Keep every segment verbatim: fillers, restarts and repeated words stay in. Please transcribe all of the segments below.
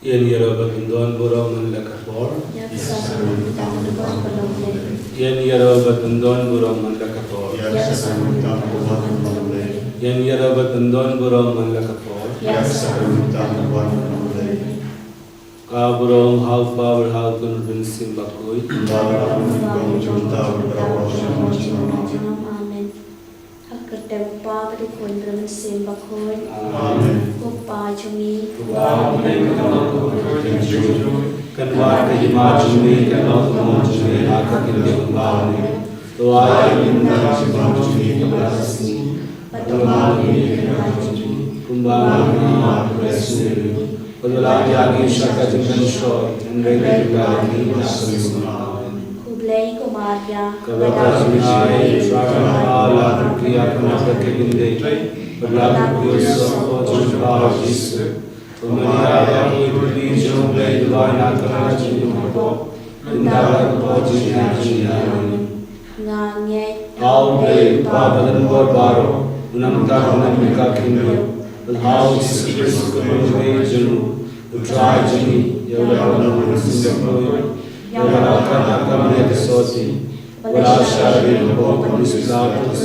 Ïa ngi ïaroh bad pyndon burom man la ka por. Ïa ngi ïaroh bad pyndon burom man la ka por. Ïa ngi ïaroh bad pyndon burom man la ka por. Ka burom ha u Kpa bad ha u Khun bad ha u Mynsiem Bakhuid. Amen. Ha ka kyrteng u Kpa bad u Khun bad u Mynsiem Bakhuid. Amen. Ko Kpa jong ngi. Kan wad ka hima jong ngi, kan long ka mon jong ngi ha ka khyndew kumba ha miet. To ai ïa ngi mynta ka jingim jong ngi kaba la ka sngi. Bad to map ïa ngi ki kynja jong ngi, kumba ngi map ïa ki kiba ïasngewsih ïa ngi. Bad wat la ïa ngi sha ka jingpynshoi, hynrei to pyntrei ïa ngi na ka mihngi. Amen. Khublei ko Maria, kaba don jingshai, U Trai u don bad phi, phi ïa ka na ka khyndai, bad la ka kyrteng u Jisu. Ko Maria, ïa phi, phi jong U Blei, duwai na ka bynta jong ngi kiba pop, mynta bad ha ka por jong ngi. Amen. Nga ngeit ha U Blei U Kpa badonbor baroh, U nongthaw uba don ha ka khyndew, bad ha U Jisu Khrist u khun uba ïeit jong U, U Trai jong ngi, ïa uba la wan na U Mynsiem Bakhuid, ïa uba la ïaid ha ka khmih ka sotti, bad la shah ri hapoh u Pontius Pilatus,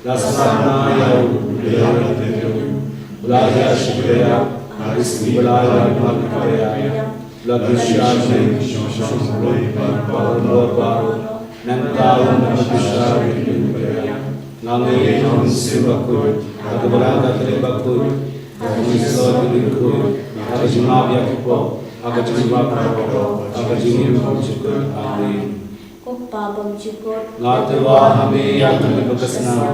la sah na ïa u, u la ïaid ha ka kyrteng, u la ïaid shiphew, ha ka sngi ba la ïaid ha ka kyrteng, la kyrshan sha U Blei U Kpa badonbor baroh, nangta un nang kyrshan ha ka kyrteng. Nga ngeit ha U Mynsiem Bakhuid, ha ka balang Katholik bakhuid, ha ka jingïasyrdoh ki briew bakhuid, ha ka jingmap ïa ki pop, ha ka jingmap baroh, ha ka jingim kaba ym jukut. Amen. Ko Kpa bymjukut. Nga tyrwa ha me ïa kane ka bakla,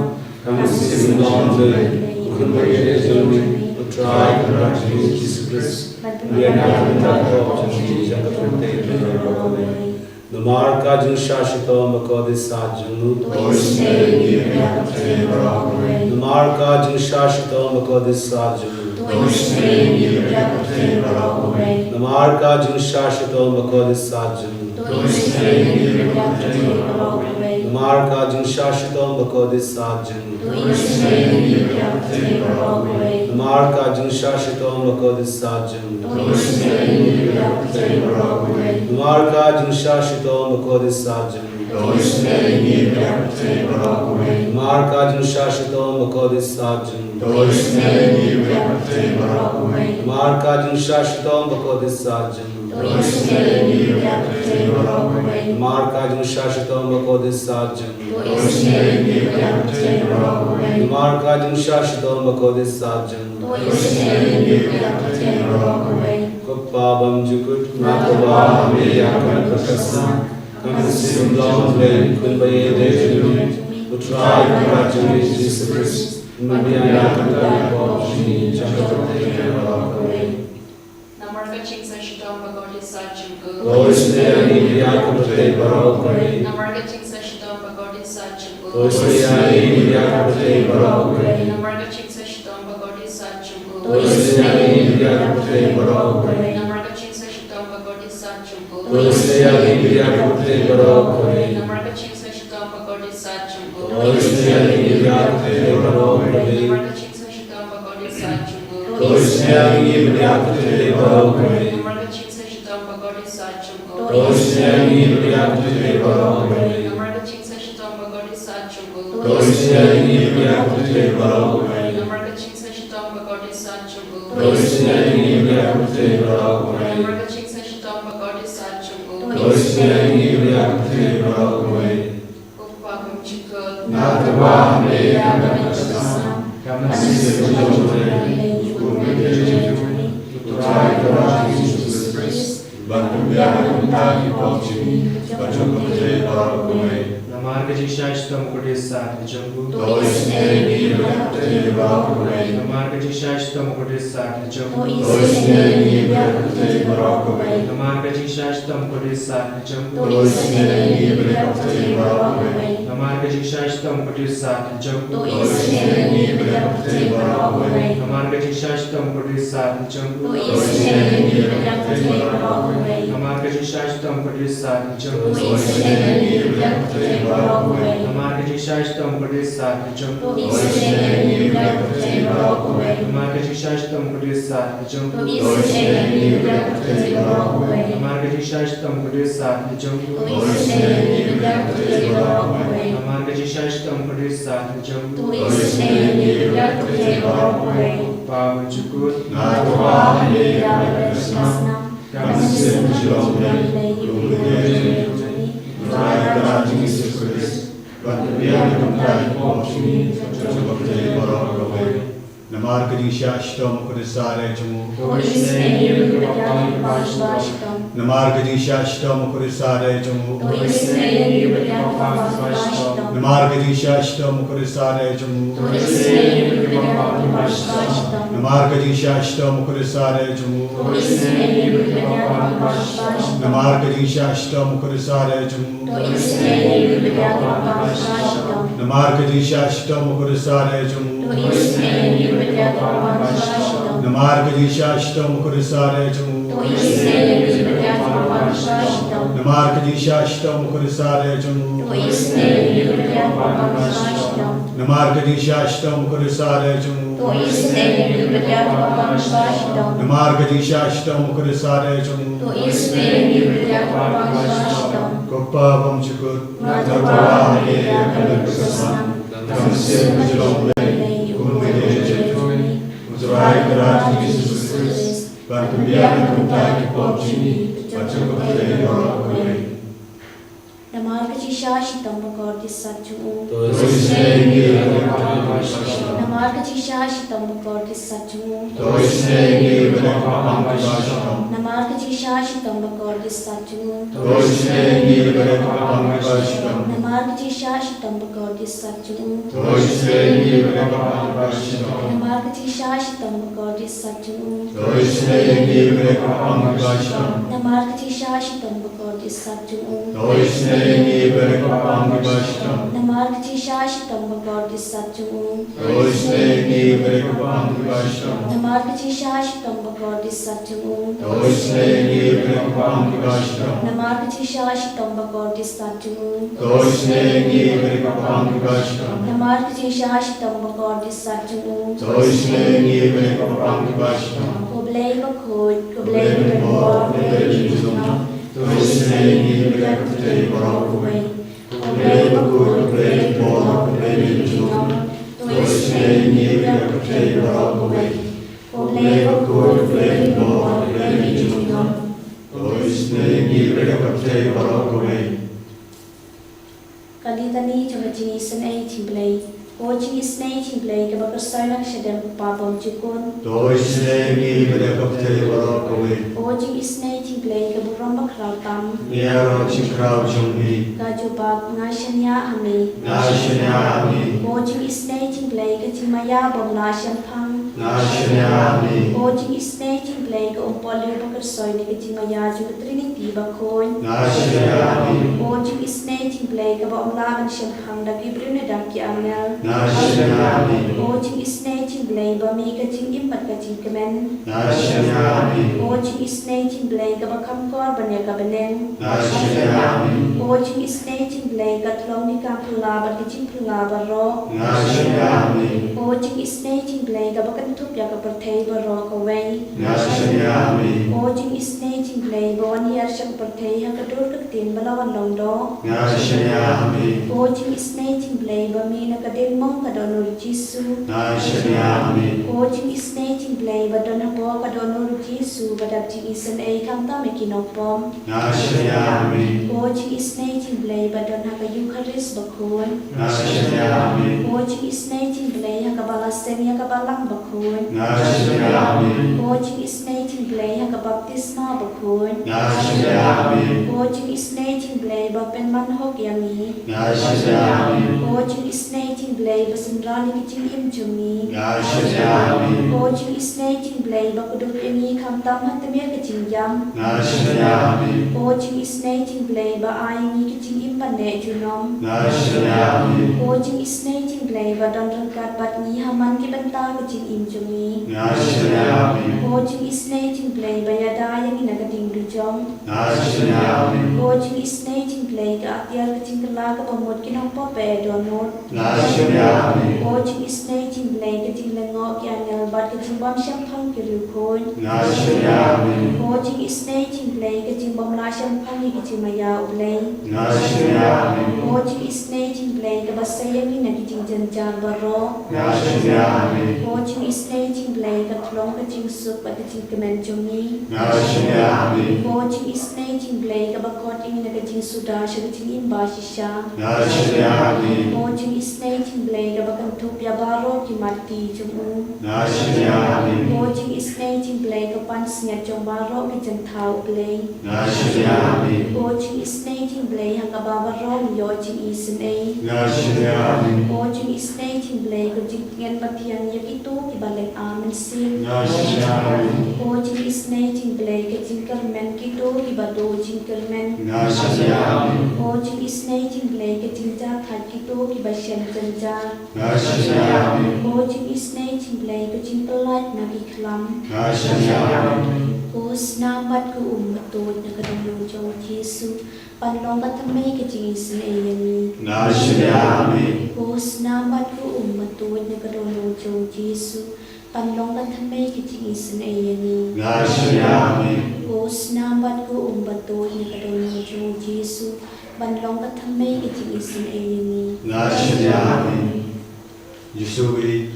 ka mynsiem jong U Blei, U Khun uba ïeit jong ngi, U Trai Kynrad jong ngi U Jisu Khrist, uba ïaid na ka bynta ka pop jong ngi, jong ka pyrthei baroh kawei. Namar ka jingshah shitom bakordit sat jong U. To isynei ïa ngi bad ïa ka pyrthei baroh kawei. Namar ka jingshah shitom bakordit sat jong U. To isynei ïa ngi bad ïa ka pyrthei baroh kawei. Namar ka jingshah shitom bakordit sat jong U. To isynei ïa ngi bad ïa ka pyrthei baroh kawei. Namar ka jingshah shitom bakordit sat jong U. To isynei ïa ngi bad ïa ka pyrthei baroh kawei. Namar ka jingshah shitom bakordit sat jong U. To isynei ïa ngi bad ïa ka pyrthei baroh kawei. Namar ka jingshah shitom bakordit sat jong U. To isynei ïa ngi bad ïa ka pyrthei baroh kawei. Namar ka jingshah shitom bakordit sat jong U. To isynei ïa ngi bad ïa ka pyrthei baroh kawei. Namar ka jingshah shitom bakordit sat jong U. To isynei ïa ngi bad ïa ka pyrthei baroh kawei. Namar ka jingshah shitom bakordit sat jong U. To isynei ïa ngi bad ïa ka pyrthei baroh kawei. Namar ka jingshah shitom bakordit sat jong U. To isynei ïa ngi bad ïa ka pyrthei baroh kawei. Ko Kpa bymjukut, nga tyrwa ha me ïa kane ka bakla, ka mynsiem jong U Blei, U Khun uba ïeit jong ngi, U Trai Kynrad jong ngi U Jisu Khrist, un wan ïaid na ka bynta ka pop jong ngi, jong ka pyrthei baroh kawei. Namar ka jingshah shitom bakordit sat jong U. To isynei ïa ngi bad ïa ka pyrthei baroh kawei. Namar ka jingshah shitom bakordit sat jong U. To isynei ïa ngi bad ïa ka pyrthei baroh kawei. Namar ka jingshah shitom bakordit sat jong U. To isynei ïa ngi bad ïa ka pyrthei baroh kawei. Namar ka jingshah shitom bakordit sat jong U. To isynei ïa ngi bad ïa ka pyrthei baroh kawei. Namar ka jingshah shitom bakordit sat jong U. To isynei ïa ngi bad ïa ka pyrthei baroh kawei. Namar ka jingshah shitom bakordit sat jong U. To isynei ïa ngi bad ïa ka pyrthei baroh kawei. Namar ka jingshah shitom bakordit sat jong U. To isynei ïa ngi bad ïa ka pyrthei baroh kawei. Namar ka jingshah shitom bakordit sat jong U. To isynei ïa ngi bad ïa ka pyrthei baroh kawei. Namar ka jingshah shitom bakordit sat jong U. To isynei ïa ngi bad ïa ka pyrthei baroh kawei. Namar ka jingshah shitom bakordit sat jong U. To isynei ïa ngi bad ïa ka pyrthei baroh kawei. Ko Kpa bymjukut. Nga tyrwa ha me ïa kane ka bakla, ka mynsiem jong U Blei, U Khun uba ïeit jong ngi, U Trai Kynrad jong ngi U Jisu Khrist, ban pynbiang na ka bynta ki pop jong ngi bad jong ka pyrthei baroh kawei. Namar ka jingshah shitom bakordit sat ka jong U. To isynei ïa ngi bad ïa ka pyrthei baroh kawei. Namar ka jingshah shitom bakordit sat ka jong U. To isynei ïa ngi bad ïa ka pyrthei baroh kawei. Namar ka jingshah shitom bakordit sat ka jong U. To isynei ïa ngi bad ïa ka pyrthei baroh kawei. Namar ka jingshah shitom bakordit sat ka jong U. To isynei ïa ngi bad ïa ka pyrthei baroh kawei. Namar ka jingshah shitom bakordit sat ka jong U. To isynei ïa ngi bad ïa ka pyrthei baroh kawei. Namar ka jingshah shitom bakordit sat ka jong U. To isynei ïa ngi bad ïa ka pyrthei baroh kawei. Namar ka Jingshisha shitom u kordit sat ha jong u. To isynei ïa ngi bad ïa ka pyrthei baroh kawei. Namar ka jingshisha shitom u kordit sat ha jong u. To isynei ïa ngi bad ïa ka pyrthei baroh kawei. Namar ka jingshisha shitom u kordit sat ha jong u. To isynei ïa ngi bad ïa ka pyrthei baroh kawei. Namar ka jingshisha shitom u kordit sat ha jong u. To isynei ïa ngi bad ïa ka pyrthei baroh kawei. Ko Pa bymjukut. Nga dawa ha ïing ïa ka lynti ka snam. Ka mynsiem ka jinglong blei kum ka jong U Trai Kynrad jong ngi Jisu Khrist. Ban pynbiang na ka bynta ki pop jong ngi bad jong ka pyrthei baroh kawei. Namar ka jingshisha shitom u kordit sat ha jong u. To isynei ïa ngi bad ïa ka pyrthei baroh. Namar ka jingshisha shitom u kordit sat ha jong u. To isynei ïa ngi bad ïa ka pyrthei baroh. Namar ka jingshisha shitom u kordit sat ha jong u. To isynei ïa ngi bad ïa ka pyrthei baroh. Namar ka jingshisha shitom u kordit sat ha jong u. To isynei ïa ngi bad ïa ka pyrthei baroh. Namar ka jingshisha shitom u kordit sat ha jong u. To isynei ïa ngi bad ïa ka pyrthei baroh. Namar ka jingshisha shitom u kordit sat ha jong u. To isynei ïa ngi bad ïa ka pyrthei baroh. Namar ka jingshisha shitom u kordit sat ha jong u. To isynei ïa ngi bad ïa ka pyrthei baroh. Namar ka jingshisha shitom u kordit sat ha jong u. To isynei ïa ngi bad ïa ka pyrthei baroh. Namar ka jingshisha shitom u kordit sat ha jong u. To isynei ïa ngi bad ïa ka pyrthei baroh. Namar ka jingshisha shitom u kordit sat ha jong u. To isynei ïa ngi bad ïa ka pyrthei baroh. Ko Pa bymjukut. Nga dawa ha ïing ïa ka lynti ka snam. Ka mynsiem ka jinglong blei kum ka jong U Trai Kynrad jong ngi Jisu Khrist. Ban pynbiang na ka bynta ki pop jong ngi bad jong ka pyrthei baroh kawei. Namar ka jingshisha shitom u kordit sat jong u. To isynei ïa ngi bad ïa ka pyrthei baroh. Namar ka jingshisha shitom u kordit sat jong u. To isynei ïa ngi bad ïa ka pyrthei baroh. Namar ka jingshisha shitom u kordit sat jong u. To isynei ïa ngi bad ïa ka pyrthei baroh. Namar ka jingshisha shitom u kordit sat jong u. To isynei ïa ngi bad ïa ka pyrthei baroh. Namar ka jingshisha shitom u kordit sat jong u. To isynei ïa ngi bad ïa ka pyrthei baroh. Namar ka jingshisha shitom u kordit sat jong u. To isynei ïa ngi bad ïa ka pyrthei baroh. Namar ka jingshisha shitom u kordit sat jong u. To isynei ïa ngi bad ïa ka pyrthei baroh. Namar ka jingshisha shitom u kordit sat jong u. To isynei ïa ngi bad ïa ka pyrthei baroh. Namar ka jingshisha shitom u kordit sat jong u. To isynei ïa ngi bad ïa ka pyrthei baroh. Namar ka jingshisha shitom u kordit sat jong u. To isynei ïa ngi bad ïa ka pyrthei baroh. Ko Blei bakhuid, ko Blei badonbor, ko Blei bajynjong. To isynei ïa ngi bad ïa ka pyrthei baroh kawei. Ko Blei bakhuid, ko Blei badonbor, ko Blei bajynjong. To isynei ïa ngi bad ïa ka pyrthei baroh kawei. Ko Blei bakhuid, ko Blei badonbor, ko Blei bajynjong. To isynei ïa ngi bad ïa ka pyrthei baroh kawei. Ka Litani jong ka jingisynei jong U Blei. Ko jingisynei jong U Blei kaba kyrsoi na ka shadem u Pa bymjukut. To isynei ïa ngi bad ïa ka pyrthei baroh kawei. Ko jingisynei jong U Blei ka burom bakhraw tam. Ïaroh jingkhraw jong me. Ka jubab, nga shaniah ha me. Nga shaniah ha me. Ko jingisynei jong U Blei ka jingmaïa bym lah shemphang. Nga shaniah ha me. Ko jingisynei jong U Blei ka umpohliew ba kyrsoi na ka jingmaïa jong ka Trinity bakhuid. Nga shaniah ha me. Ko jingisynei jong U Blei kaba ym lah ban shemphang da ki briew ne da ki angel. Nga shaniah ha me. Ko jingisynei jong U Blei ba mih ka jingim bad ka jingkmen. Nga shaniah ha me. Ko jingisynei jong U Blei kaba kham kor ban ïa ka bneng. Nga shaniah ha me. Ko jingisynei jong U Blei ka tlong ki kam phylla bad ki jingphylla baroh. Nga shaniah ha me. Ko jingisynei jong U Blei kaba kynthup ïa ka pyrthei baroh kawei. Nga shaniah ha me. Ko jingisynei jong U Blei ba wan hiar sha ka pyrthei ha ka dur ka ktien ba la wan long doh. Nga shaniah ha me. Ko jingisynei jong U Blei ba mih na ka diengmong ka dohnud u Jisu. Nga shaniah ha me. Ko jingisynei jong U Blei ba don hapoh ka dohnud u Jisu ba dap jingisynei khamtam ïa ki nongpop. Nga shaniah ha me. Ko jingisynei jong U Blei ba don ha ka Eukharist bakhuid. Nga shaniah ha me. Ko jingisynei jong U Blei ha kaba la seng ïa ka Balang bakhuid. Nga shaniah ha me. Ko jingisynei jong U Blei ha ka baptisma bakhuid. Nga shaniah ha me. Ko jingisynei jong U Blei ba pynman hok ïa ngi. Nga shaniah ha me. Ko jingisynei jong U Blei ba synran ïa ka jingim jong ngi. Nga shaniah ha me. Ko jingisynei jong U Blei ba kdup ïa ngi khamtam ha tmier ka jingïap. Nga shaniah ha me. Ko jingisynei jong U Blei ba ai ïa ngi ka jingim ban neh junom. Nga shaniah ha me. Ko jingisynei jong U Blei ba don ryngkat bad ngi ha man ki bynta ka jingim jong ngi. Nga shaniah ha me. Ko jingisynei Jong Blei ba ïada ïa ngi na ka diengdujong. Nga shim ïa mi. Ko jingisynei jong Blei ka atiar ka jingkylla kaba mut ki nongpop ba eh dohnud. Nga shim ïa mi. Ko jingisynei jong Blei ka jinglyngngoh ki angel bad ka jingbym shemphang ki riewkhuid. Nga shim ïa mi. Ko jingisynei jong Blei ka jingbym lah shemphang ïa ki jingmaïa u Blei. Nga shim ïa mi. Ko jingisynei jong Blei kaba sei ïa ngi na ki jingjynjar baroh. Nga shim ïa mi. Ko jingisynei jong Blei ka thlong ka jingsuk bad ka jingkmen jong ngi. Nga shim ïa mi. Ko jingisynei jong Blei kaba kot ïa ngi na ka jingsuda sha ka jingim ba shisha. Nga shim ïa mi. Ko jingisynei jong Blei kaba kynthup ïa baroh ki mat ti jong u. Nga shim ïa mi. Ko jingisynei jong Blei ka pansngiat jong baroh ki jingthaw Blei. Nga shim ïa mi. Ko jingisynei jong Blei ha kaba baroh ngi ïoh jingisynei. Nga shim ïa mi. Ko jingisynei jong Blei ka jingtngen mathiang ïa kito kiba leh ar mynsiem. Nga shim ïa mi. Ko jingisynei jong Blei ka jingkyrmen kito kiba duh jingkyrmen. Nga shim ïa mi. Ko jingisynei jong Blei ka jingjahthait kito kiba shem jynjar. Nga shim ïa mi. Ko jingisynei jong Blei ka jingpyllait na ki khlam. Nga shim ïa mi. Ko snam bad ko um ba tuid na ka dohnud jong u Jisu ban long ka thymmei ka jingisynei ïa ngi. Nga shim ïa mi. Ko snam bad ko um ba tuid na ka dohnud jong u Jisu ban long ka thymmei ka jingisynei ïa ngi. Nga shim ïa mi. Ko snam bad ko um ba tuid na ka dohnud jong u Jisu ban long ka thymmei ka jingisynei ïa ngi. Nga shim ïa mi. Jisu ba ïeit,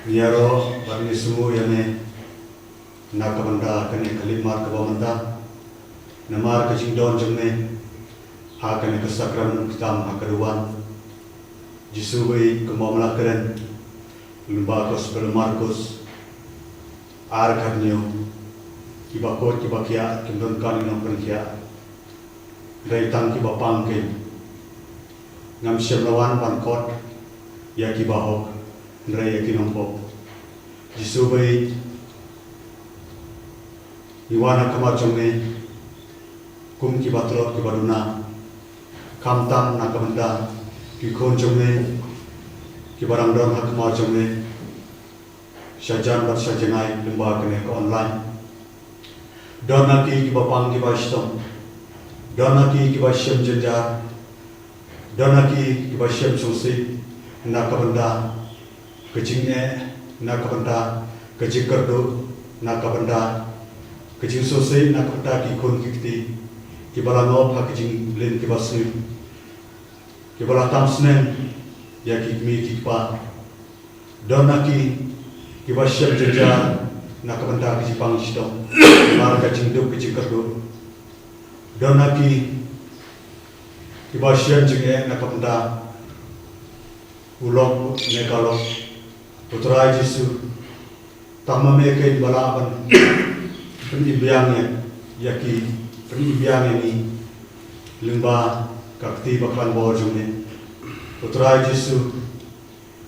ngi ïaroh bad ngi sngew ïa me na ka bynta kane ka lipmat kaba mynta. Namar ka jingdon jong me ha kane ka sakramen khamtam ha ka duwan. Jisu ba ïeit, kumba me la kren lyngba gospel Markus ar khathynñiew, kiba koit kiba khiah kim donkam ïa ki nongpynkhiah, hynrei tang kiba pang kein. Ngam shym la wan ban kot ïa kiba hok, hynrei ïa ki nongpop. Jisu ba ïeit, ngi wan ha khmat jong me kum kiba tlot kiba duna, khamtam na ka bynta ki khun jong me kiba dang don ha khmat jong me sha jan bad sha jngai lyngba kane ka online. Don na ki kiba pang kiba shitom, don na ki kiba shem jynjar, don na ki kiba shem sngewsih na ka bynta ka jingeh, na ka bynta ka jingkyrduh, na ka bynta ka jingsngewsih na ka bynta ki khun ki kti kiba la ngop ha ki jingleh kiba sniew, kiba la tam sneng ïa ki kmie ki kpa. Don na ki kiba shem jynjar na ka bynta ka jingpang shitom namar ka jingduk ka jingkyrduh. Don na ki kiba shem jingeh na ka bynta u lok ne ka lok. U Trai Jisu, tang ma me kein ba lah ban pynim biang ïa, ïa ki, pynim biang ïa ngi lyngba ka kti ba khlaiñ bor jong me. U Trai Jisu,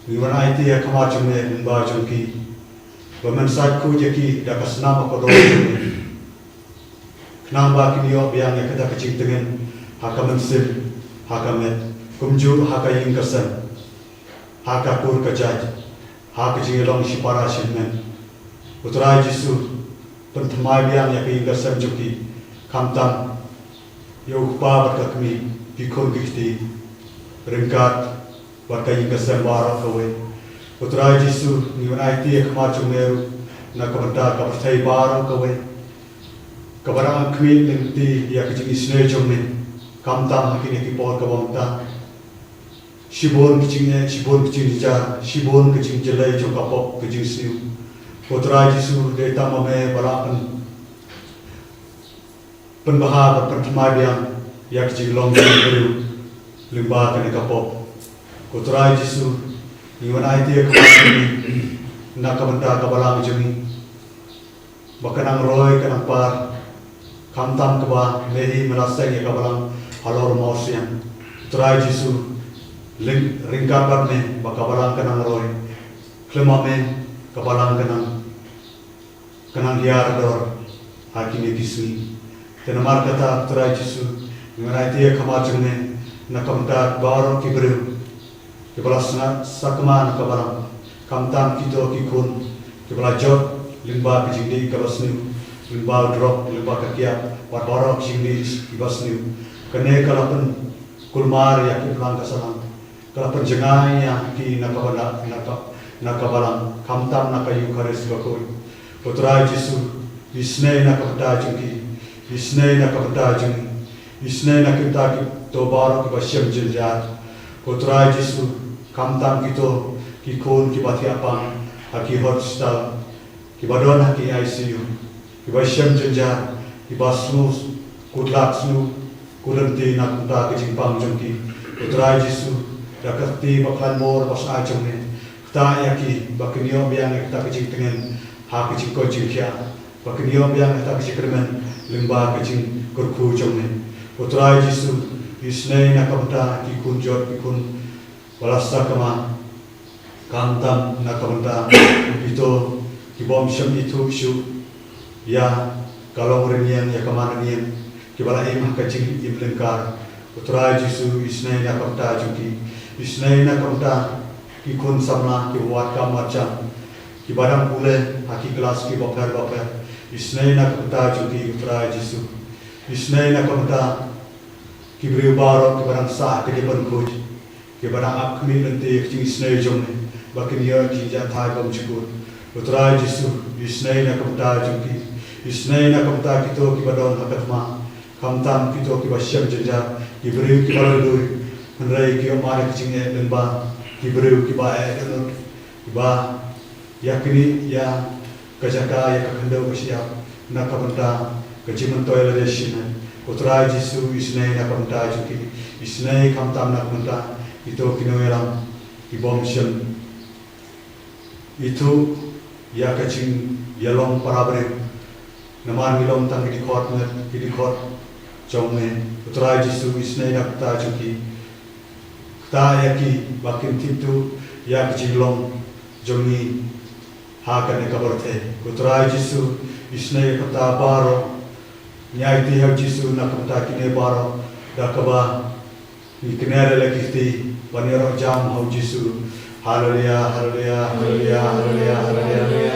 ngi wan aiti ha khmat jong me lyngba jong ki, ba men sait khuid ïa ki da ka snam ha ka doh jong me, khnang ba kin ïoh biang ïa kata ka jingtngen ha ka mynsiem, ha ka met, kumjuh ha ka ïing ka sem, ha ka kur ka jait, ha ka jingïalong shipara shipmen. U Trai Jisu, pynthymmai biang ïa ka ïing ka sem jong ki, khamtam ïa u kpa bad ka kmie, ki khun ki kti, ryngkat bad ka ïing ka sem baroh kawei. U Trai Jisu, ngi wan aiti ha khmat jong me ruh na ka bynta ka pyrthei baroh kawei, kaba dang khmih lynti ïa ka jingisynei jong me, khamtam ha kine ki por kaba mynta. Shibun ki jingeh, shibun ki jingjynjar, shibun ki jingjyllei jong ka pop ka jingsniew. Ko Trai Jisu, dei tang ma me ba lah pyn, pynbha bad pynthymmai biang ïa ka jinglong jong ki briew lyngba kane ka pop. Ko Trai Jisu, ngi wan aiti ha khmat jong me na ka bynta ka balang jong ngi, ba kan nang roi kan nang par, khamtam kaba me hi me la seng ïa ka balang halor u mawsiang. Trai Jisu, lyng, ryngkat bad me ba ka balang kan nang roi. Khlem ma me ka balang kan nang, kan nang hiar dor ha kine ki sngi. Te namar kata Trai Jisu, ngi wan aiti ha khmat jong me na ka bynta baroh ki briew kiba la sngap sakma na ka balang, khamtam kito ki khun kiba la jot Lyngba ka jingdih kaba sniew, lyngba u drok, lyngba ka kiad, bad baroh ka jingdih kiba sniew. Kane ka la pynkulmar ïa ki blang ka sahlang, ka la pynjngai ïa ki na ka bala, na ka, na ka balang, khamtam na ka Eukharist bakhuid. Ko Trai Jisu, isynei na ka bynta jong ki, isynei na ka bynta jong, isynei na ka bynta kito baroh kiba shem jynjar. Ko Trai Jisu, khamtam kito ki khun kiba thiah pang ha ki hospital, kiba don ha ki I C U, kiba shem jynjar, kiba sngew kudlak, sngew kulynti na ka bynta ka jingpang jong ki. Ko Trai Jisu, da ka kti ba khlaiñ bor ba sah jong me, ktah ïa ki ba kin ïoh biang ïa kata ka jingtngen ha ka jingkoit jingkhiah, ba kin ïoh biang ïa kata ka jingkyrmen lyngba ka jingkyrkhu jong me. Ko Trai Jisu, isynei na ka bynta ki khun jot, ki khun ba la sakma, khamtam na ka bynta kito ki bym shym ithuh shuh ïa ka long rynïeng, ïa ka man rynïeng, kiba la im ha ka jingim lyngkar. Ko Trai Jisu, isynei na ka bynta jong ki, isynei na ka bynta ki khun samla kiba wad kam wad jam, kiba dang pule ha ki klas kiba pher bapher. Isynei na ka bynta jong ki, ko Trai Jisu, isynei na ka bynta ki briew baroh kiba dang sah ha ka jingpynkhuid, kiba dang ap khmih lynti ka jingisynei jong me, ba kin ïoh jingjahthait bymjukut. Ko Trai Jisu, isynei na ka bynta jong ki, isynei na ka bynta kito kiba don ha ka thma, khamtam kito kiba shem jynjar, ki briew kiba la lui, hynrei ki ïoh mad ïa ka jingeh lyngba ki briew kiba eh dohnud, kiba ïa kine, ïa ka jaka, ïa ka khyndew ka shyiap, na ka bynta ka jingmyntoi lade shisien. Ko Trai Jisu, isynei na ka bynta jong ki, isynei khamtam na ka bynta kito ki nongïalam ki bym shym ithuh ïa ka jingïalong para briew, namar ngi long tang ki dkhot met, ki dkhot jong me. Ko Trai Jisu, isynei na ka bynta jong ki, ktah ïa ki ba kin tip tuh ïa ka jinglong jong ngi ha kane ka pyrthei. Ko Trai Jisu, isynei na ka bynta baroh, ngi aiti ha u Jisu na ka bynta kine baroh, da kaba ngi kner ïa la ki kti ban ïaroh jam ha u Jisu. Haleluya, haleluya, haleluya, haleluya, haleluya.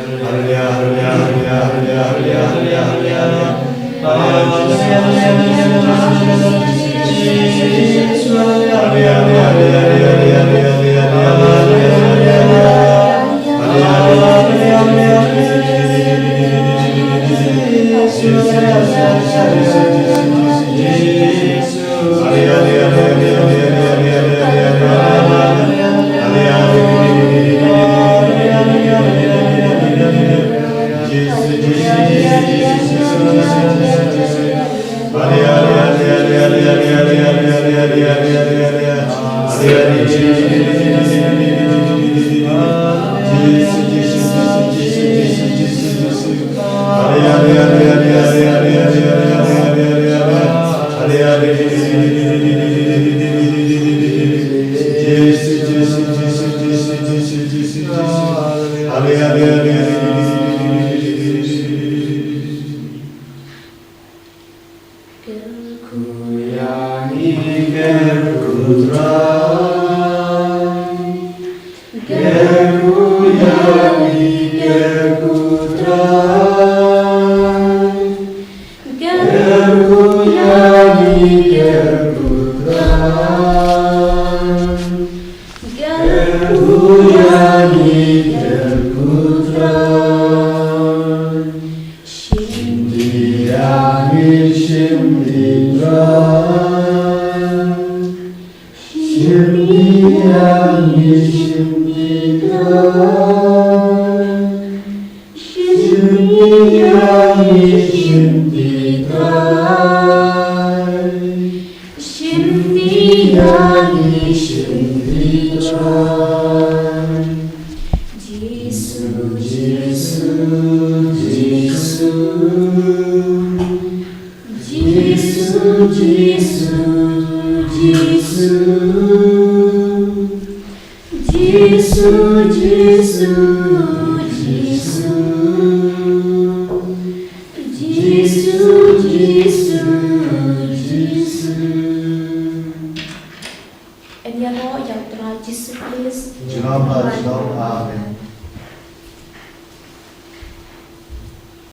Yn ïaroh ïa u Trai Jisu Khrist. Junom la junom. Amen.